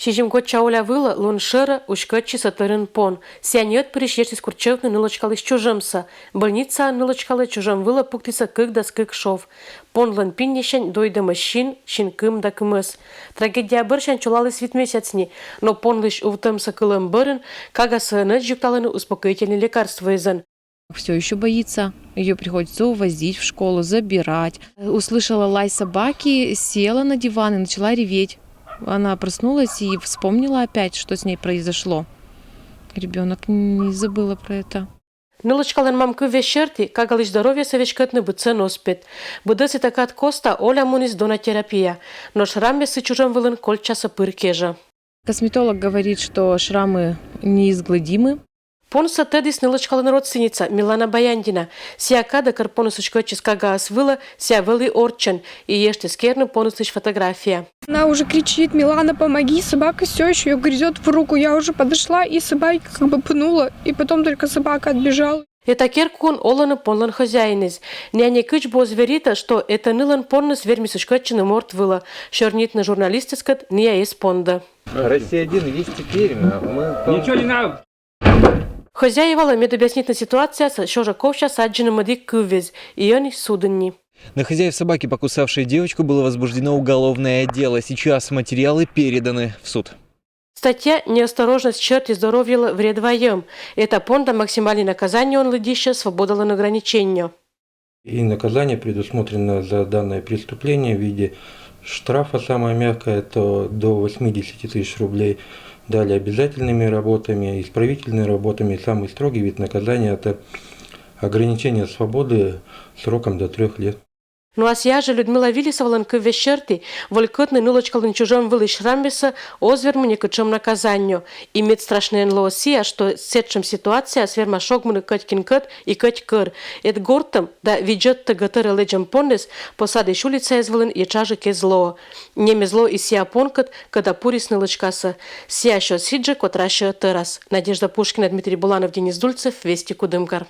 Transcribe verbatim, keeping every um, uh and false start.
Сизим годся Оля вылӧ лун шӧрӧ уськӧдчис ӧтнырын пон. Сійӧ ӧтпырысь ещӧ курччӧвтны нылӧчкалысь чужӧмсӧ. Больницаын нылӧчкалӧ чужӧм вылӧ пуктісӧ кык дас кык шов. Понлӧн пиньысянь дойдӧмӧсь син, синкым да кымӧс. Трагедия бӧрсянь чолаліс вит месяц ни, но понлысь увтӧмсӧ кылӧм бӧрын кагасӧ ӧнӧдз юкталӧны успокоительнӧй лекарствоэзӧн. Все еще боится. Ее приходится увозить в школу, забирать. Услышала лай собаки, села на диван и начала реветь. Она проснулась и вспомнила опять, что с ней произошло. Ребенок не забыла про это. Нылӧчкалӧн мам кывйӧ серти, кагалысь здоровьесӧ веськӧдны быдсӧн оз пет. Быдӧн сійӧ кад коста Оля муніс дона терапия, но шрамъясыс чужӧм вылын кольччасӧ пыр кежӧ. Косметолог говорит, что шрамы неизгладимы. Понсӧ тӧдіс нылӧчкалӧн родственница Милана Баяндина. Сійӧ кадӧ, кор поныс уськӧдчис кагаыс вылӧ, сійӧ вӧлі орччӧн и ештіс керны понысысь фотография. Она уже кричит: «Милана, помоги, собака все еще ее грызет в руку». Я уже подошла и собаке как бы пнула, и потом только собака отбежала. Эта керкуын олӧны понлӧн хозяиныс. Няня кыдз бы оз веритӧ, что эта нылӧн понныс вермис уськӧдчыны морт вылӧ. Сёрнитны журналистыскӧд ныа эз пондӧ. Россия один есть теперь, но мы... Ничего не надо. Хозяевалӧ мед объяснитны ситуациясӧ, сё жӧ ковсяс аддзыны мӧдік кывйӧ, и ӧні судын ни. На хозяев собаки, покусавшей девочку, было возбуждено уголовное дело. Сейчас материалы переданы в суд. Статья «Неосторожность серти здоровьелы вред вайӧм». Эта понда максимальнӧй наказание он лыддьыссьӧ свободалӧн ограниченнё. И наказание предусмотрено за данное преступление в виде штрафа, самое мягкое, это до восьмидесяти тысяч рублей. Далее обязательными работами, исправительными работами. Самый строгий вид наказания — это ограничение свободы сроком до трех лет. Но сійӧ жӧ Людмила Виллисовалӧн кывйӧ серти, воль кӧтны нылӧчкалӧн чужӧм вылысь шрамъяссӧ оз вермы некутшӧм наказаннё. И мед страшнӧйӧн лоӧ сійӧ, что сэтшӧм ситуацияыс вермас шогмыны кӧть кин кӧть и кӧть кӧр. Эд гортӧм да видзӧдтӧг гӧтӧрӧ лэдзӧм понныс посадысь улицаыс вылын етшаджык эз лоӧ. Нем эз лоӧ и сійӧ понкӧд, кӧда пурис нылӧчкасӧ. Сійӧ сё сідзжӧ котрасьӧ тӧрас. Надежда Пушкина, Дмитрий Буланов, Денис Дульцев, «Вести», Кудымкар.